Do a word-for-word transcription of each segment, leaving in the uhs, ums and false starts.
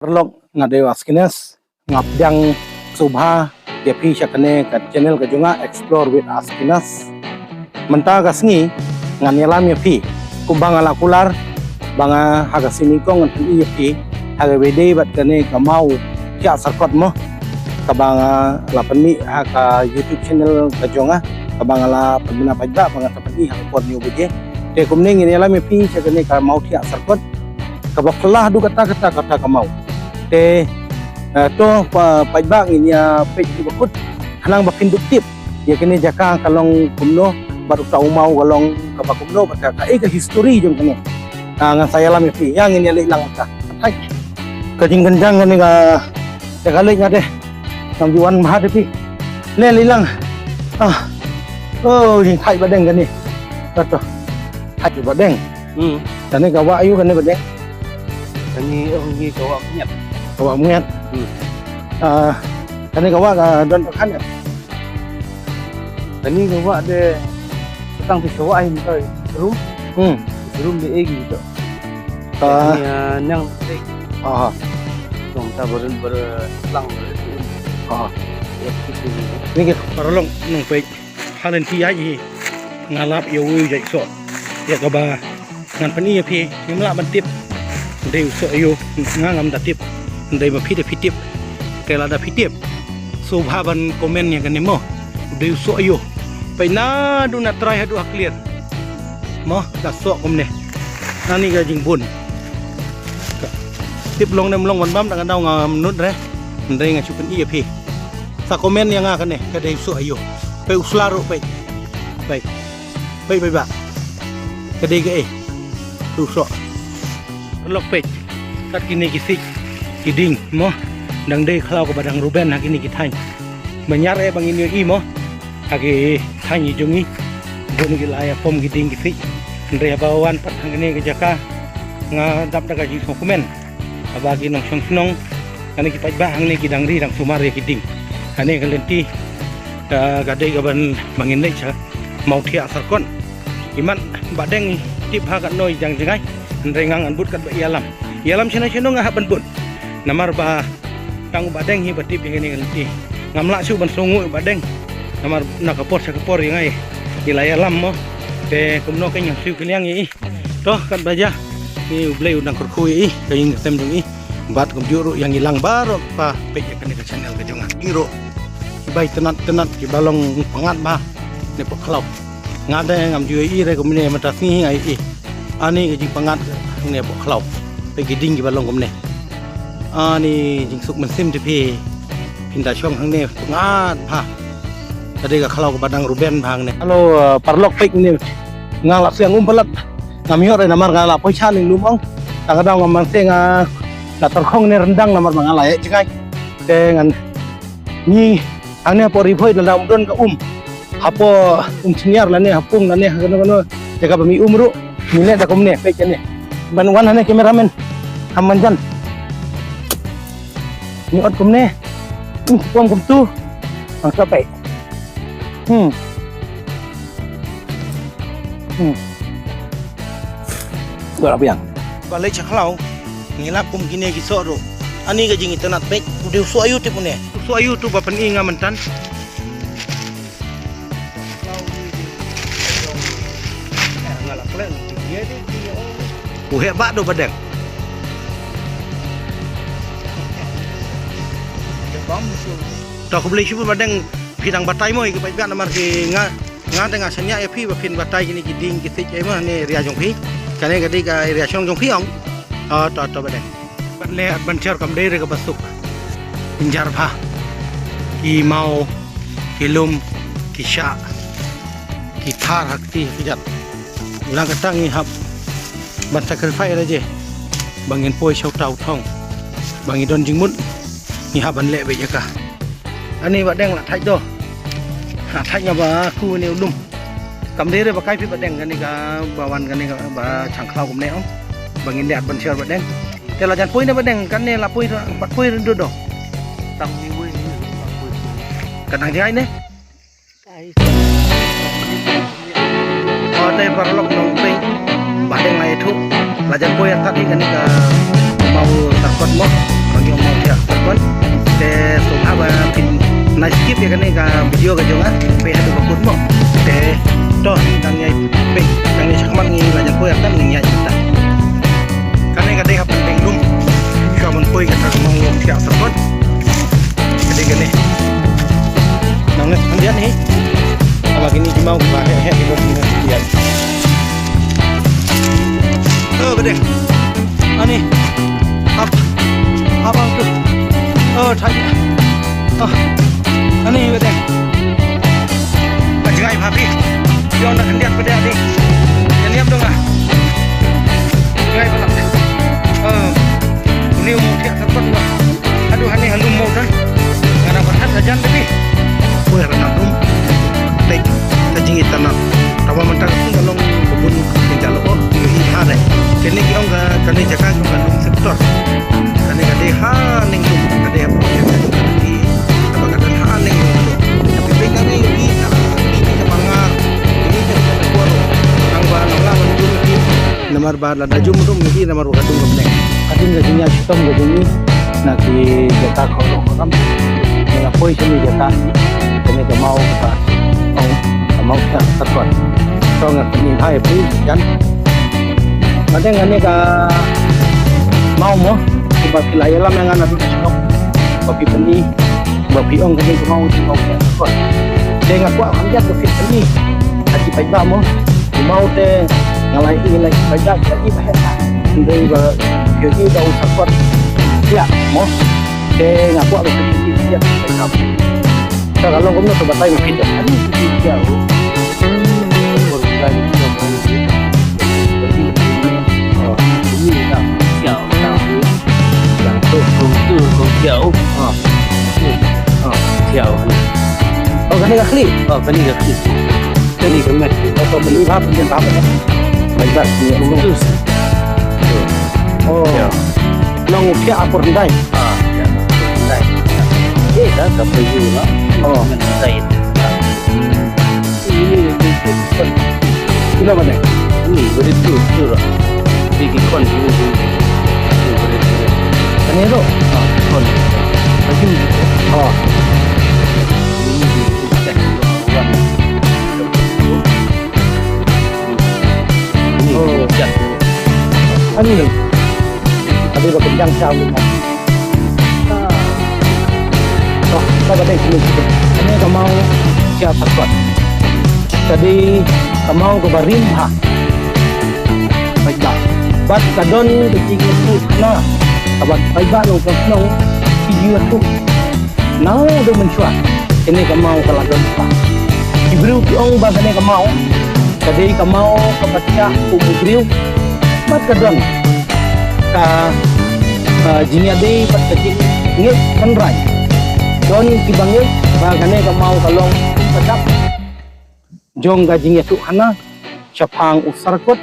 Paralok, nga dei u Askinas, nga pdiang sngewbha ïa phi sha kane ka channel ka jong nga, Explore with Askinas. Mynta ka sngi ngan ïalam ïa phi kumba nga la kular ba nga ha ka sngi nyngkong ngan pyni ïa phi ha kaba ïadei bad kane ka maw thiah sarkot mo, kaba nga la pynmih ha ka YouTube channel ka jong nga, kaba nga la pynbna paidbah ba nga sa pyni ha ka por hynñiew baje. Te kumne ngin ïalam ïa phi sha kane ka maw thiah sarkot kaba phylla haduh katta katta katta ka maw. Te, eh, to pa, paidbah, ngin ïa peit haduh ba kut khnang ba phin dup tip ïa kane jaka ka long kumno bad uta u maw ka long kaba kumno bad ka, kaei ka history jong kane. Ah, ngan sa ïalam ïa phi, ïa ngin ïa leit lang mynta. Hai. Ka jingkynjang kane ka, te ka leit nga te. Ngam ju wan bha te phi. Le leit lang. Ah. Oh, jingthait ba deng kane. Kato. Thait ba deng. Hmm. Kane ka wah aïu kane ba deng? Kane, oh, ngi ka wah Miat. Ka wah Miat. Hmm. Ah, kane ka wah ka don ba khan ïa? Kane ka wah de tang phi ka wah hin ka rum. Hmm. Rum de egi to. Ah. Kane, ah, nang de. Ah. Tong ta ber, ber lang ber. Ah. Ya, gitu. Ni ke paralok nang peit. Ha lynti ïa hi nga lap ïa u jait soh ïa kaba ngan pyni ïa phi, ngim lah ban tip dei u soh aïu, nga ngam da tip. Dei ba phi da phi tip. Te lada phi tip, sngewbha ban comment ïa kane mo, dei u soh aïu. Peit naduh na trai haduh ha clear mo, ka soh kumne. Ani ka jingbun. Tip long ne em long ban bam, dang ka daw ngam nud re. Dei nga shu pyni ïa phi. Sa comment ïa nga kane, ka dei u soh aïu. Peit u sla ruh peit. Peit. Peit, peit ba. Ka dei kaei. Peit u soh. Lok peit. Kat kine ki siej ki dieng mo. Dang dei khlaw kaba dang ruben ha kine ki thaiñ. Mynta eh ba ngin ïohi mo ha ki thaiñ jong ngi. Bun ki la ïa pom ki dieng ki siej. Hynrei haba wan pat hangne ka jaka, nga dap da ka jingsngewkmen. Haba ki nongshong shnong, kane ki paidbah hangne ki dang ri dang sumar ïa ki dieng. Kane ka lynti, ka, ka dei kaban ba ngin leit sha Mawthiah Sarkon. Imat Bah Deng tip ha katno i jang jngai. Hynrei nga ngan bud katba ïalam. Ïalam shano shano nga hap ban bud. Namar ba tang Bah Deng hi ba tip ïa kane ka lynti. Ngam lah shuh ban sngewnguh Bah Deng. Namar na ka por sha ka por ïa ngai i la ïalam mo. Te kumno ka ngan shu kylliang ïa i. To, katba jia, ni U Blei u dang kyrkhu ïa i, ka ïing ka sem jong i. Bad kumjuh ruh ïa ngi lang baroh ba peit ïa kane ka channel ka jong nga. Ngi ruh kiba itynnat tynnat kiba long pyngngad bha ne pok khlaw. Nga de ngam ju ïohi re kumne mynta sngi nga ïohi. Ani ka jingpyngngad ne pok khlaw. Peit ki dieng kiba long kumne. Ani jingsuk mynsiem te phi. Phin da shong hangne pyngngad bha. Ka dei ka khlaw kaba dang ruben bha hangne. Halo, uh, paralok peit ne. Nga la siang um palat. Ngam ïoh re namar nga la poi sha lyngba lum ong. Tang ka daw ngam man se nga la tyrkhong ne ryndang namar ba nga la ïaid jngai. Te ngan ngi hangne hapoh Ri Bhoi lada um don ka um. Hapoh Umsynñiar lane ha Pung lane ha kano kano jaka ba mi um ruh. Mi leh da kumne peit kane. Ban wan hangne cameraman. Ham man jan. Ngi ot kumne. Hmm, pom kumtu. Ang sa peit. Hmm. Hmm. Gua biang. Ba leit sha khlaw. Ngi lap kum kine ki soh ruh. Ani ka jingitynnat peit. U dei u soh aïu tip une. U soh aïu tu ba pyni nga myntan. U heh bah do Bah Deng. To khublei shibun Bah Deng, phi dang batai mo ïa ki paidbah namar ki nga, nga te nga shaniah ïa phi ba phin batai kine ki dieng ki siej ei mo ne area jong phi. Kane ka dei ka area shong jong phi ong. To to Bah Deng. Ban leh adventure kam dei re kaba suk. Pynjar bha. Ki maw, ki lum, ki shah, ki thar ha kti ha kjat. Lang kata ngi hap ban sacrifice re je. Ba ngin poi sha uta u thong. Ba ngi don jingmut. Ngi hap ban leh beit ïa ka. Ani Bah Deng la thait do. Ha thait nga ba ku ne u lum. Kam dei re ba kai phi Bah Deng kane ka ba wan kane ka ba chang khlaw kumne ong. Ba ngin leh adventure Bah Deng. Te la jan poi ne Bah Deng kane la poi ra, bat poi ra do do. Tam ni wei ni, bat poi. Ka dang jngai ne. Ai. O te paralok nongpeit. Bah Deng la ïathuh. La jan poi artat hi kane ka maw sarkot mo. Ba Te kane ka video ka jong nga, peit haduh ba kut mo. Te to, dang ïai peit, dang ïai shakmat ngi la jan poi, atan ngi ïai peit. Kane ka dei ha Pynbeng Lum. Shuwa ban poi kata ka maw thiah Sarkot. Ka dei kane. Nang ne khyndiat hi. Haba kine ki maw kiba heh heh kiba heh heh. Oh, ba dei. Ani. Hap. Hap ang tu. Oh, thait. Oh. Ani, ba dei. Ba jngai bha phi. Ïoh na khyndiat ba dei ni. Ïa niam dong ah. Jngai ba lap. Oh. Ni u thiah Sarkot ba. Aduh, hani ha lum mo kan. Nga dang pyrkhat hajan tadi. Poi ha lum. Peit ka jingitynnad. Tangba mynta ka long ka bun ka jalo. Oh, ïohi bha ne. Kine ki ong ka, kane jaka ka lum sector. Kane ka dei ha ning lum, ka dei ha lum. Kaba ka dei ha ning lum. Tapi peit kane ïohi na. Ini ka pangar. Ini ka por. Tangba nang la ban jur ki. Namar ba lada jum dum ïohi namar ba ka dung ka bneng. Ka dung ka jingïashitom ka jong ngi na ki jaka khawlong khawlam. Ngi la poi sha kane jaka, kane ka maw ka ong ka maw ka Sarkot. To nga pyni bha ïa phi jan. Ba dei kane ka maw mo, ba phi la ïalam ïa nga naduh shnong. Ba phi pyni, ba phi ong kane ka maw ka maw ka Sarkot. Te nga kwah kham ïa ka phi pyni. Ha ki paidbah mo. Maw te nga la ïohi, la ïohi paidbah, la ïohi ba heh. Hynrei ba ïohi ba u Sarkot. Ïa, mo. Te nga kwah ba ïohi ïa paidbah. Te ka long kumno to batai ma phi te. Ani phi ïa u. Oh, kane ka khlieh. Oh, kane ka khlieh. Kane ka met. Oh, to beli bhap, beli bhap. Baik, baik. Tus. Oh. Ya. Long pia apor ndai. Ah, ya. Ndai. Eh, dah sampai juga. Oh. Ndai. Ini, ini, ini. Ina ba ne? Ini, begitu, betul. Ini ki khon, ini, ini. Ini, begitu. Kane tu? Ah, khon. Lagi. Oh. Ini, ini. Oh. Ani. Tadi ba kencang siap ni. Oh, ka ba dei sini sini. Kane ka maw siap Sarkot. Tadi ka maw ka ba rim ha. Baik ba. Bat ka don ka jingïathuh na. Ka bat baik ba long ka long. Ki jingïathuh. Nau da mynshuwa kane ka maw ka la don ba. Ki briew ki ong ba kane ka maw ka dei ka maw ka ba thiah kum u briew. Bad ka don ka, ka jingïadei bad ka jingngeit tynrai. Don kiba ngeit ba kane ka maw ka long ka dap jong ka jingïathuhkhana shaphang u Sarkot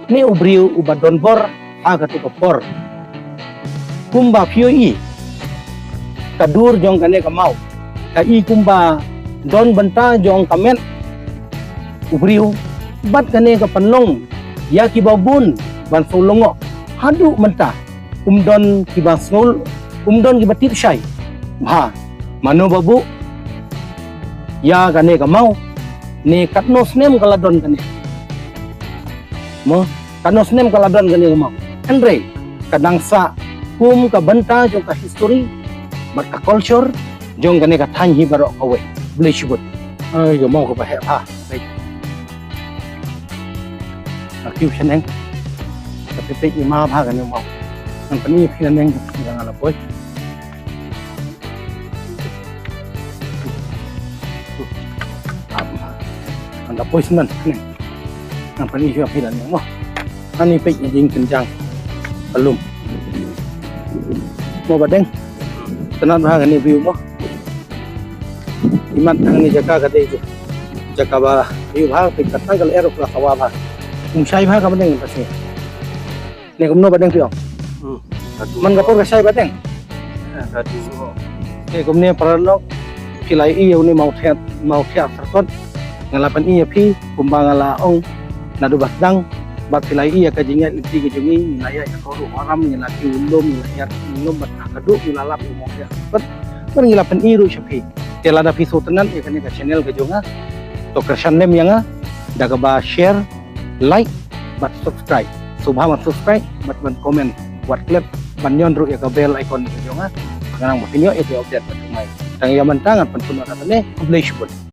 ne u briew uba don bor ha katu ka por. Kumba phi ïohi ka dur jong kane ka maw ka i kumba don bynta jong ka met u briew bad kane ka pynlong ïa kiba bun ban sngewlyngngoh haduh mynta. Um don kiba sngew, um don kiba tip shai bha mano ba buh ïa kane ka maw ne katno snem ka la don kane. Mo, katno snem ka la don kane ka maw. Hynrei ka dang sah kum ka bynta jong ka history bad ka culture jong kane ka thaiñ hi baroh kawei. Blei shibun. Ai, ka maw kaba heh bha. Peit. Ka kiew shaneng. Ka peit, peit i ma bha kane maw. Ngan pyni phi naneng ka phi la nga la poi. Ngan la poi shaneng. Ngan pyni phi naneng maw. Ani peit i jingkynjang ka lum. Mo ba deng. Tynat bha kane view mo. Imat hangne jaka ka dei jaka ba ïoh bha, peit katta ka lyer ka la sawa bha. Um shai bha ka ba deng pasi. Ne kumno ba deng phi ong? Hmm. Man ka por ka shai ba deng. Eh, ka tu. Te kumne paralok phi la ïohi ïa une maw thiah, maw thiah Sarkot. Nga la pyni ïa phi kumba nga la ong naduh ba sdang. Bad phi la ïohi ïa ka jingïaid lynti ka jong ngi, ngi la ïaid ka ruh waram, ngi la kiew lum, ngi la ïaid lum bad ka duh ngi la lap ïa u maw thiah Sarkot. Bad ngi la pyni ruh sha phi. Te lada phi sngewtynnat ïa kane ka channel ka jong nga, to kyrshan lem ïa nga da kaba share, like bad subscribe. Sngewbha ban subscribe bad ban comment. Wat klet ban ñion ruh ïa ka bell icon ka jong nga, khnang ba phin ïoh ïa ki update ba thymmai. Tang ïa mynta ngan pynpun ïa kata ne. Khublei shibun.